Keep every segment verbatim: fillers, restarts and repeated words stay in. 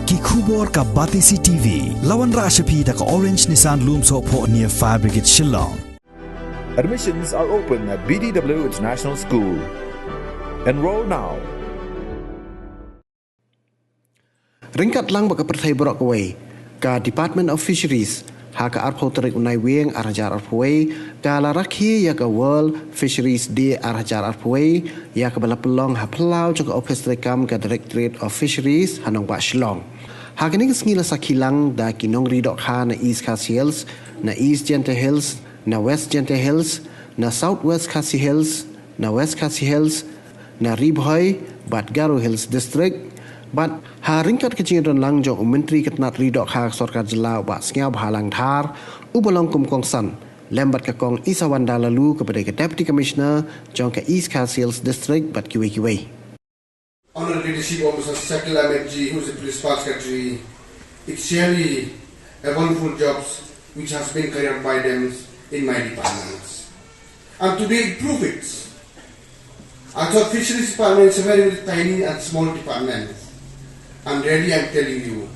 Ki khubor ka Batesi T V. La wanrah sha phi da ka Orange Nissan Lumsohphoh near Fire Brigade Shillong. Admissions are open at B D W International School. Enroll now. Ryngkat lang bad ka pyrthei baroh kawei, ka Department of Fisheries ha ka arphew tarik u Naiwieng ar hajar arphew wei ka la rakhe ïa ka World Fisheries Day ar hajar arphew wei, ïa kaba la pynlong ha phyllaw jong ka ophis treikam ka Directorate of Fisheries ha nongbah Shillong. Ha kane ka sngi la sakhi lang da ki nongri dohkha na East Khasi Hills, na East Jaintia Hills, na West Jaintia Hills, na South West Khasi Hills, na West Khasi Hills, na Ri Bhoi bad Garo Hills District, bad ha ryngkat ka jingdon lang jong u Myntri ka tnat ri dohkha ka sorkar jylla u Bah Sniawbhalang Dhar, uba long kum u kongsan lem bad ka Kong Isawanda Laloo kaba dei ka Deputy Commissioner jong ka East Khasi Hills District bad kiwei kiwei. Honorable Leadership of Mister Shakil Ahmed G, who is the Principal Secretary, it's really a wonderful job which has been carried out by them in my departments. And today it proves it. I thought Fisheries Department is a very, very tiny and small department. And really, I'm telling you,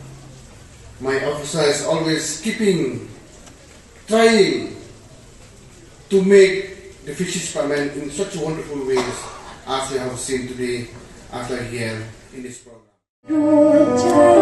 my officer is always keeping, trying to make the Fisheries Department in such wonderful ways as we have seen today after here in this program.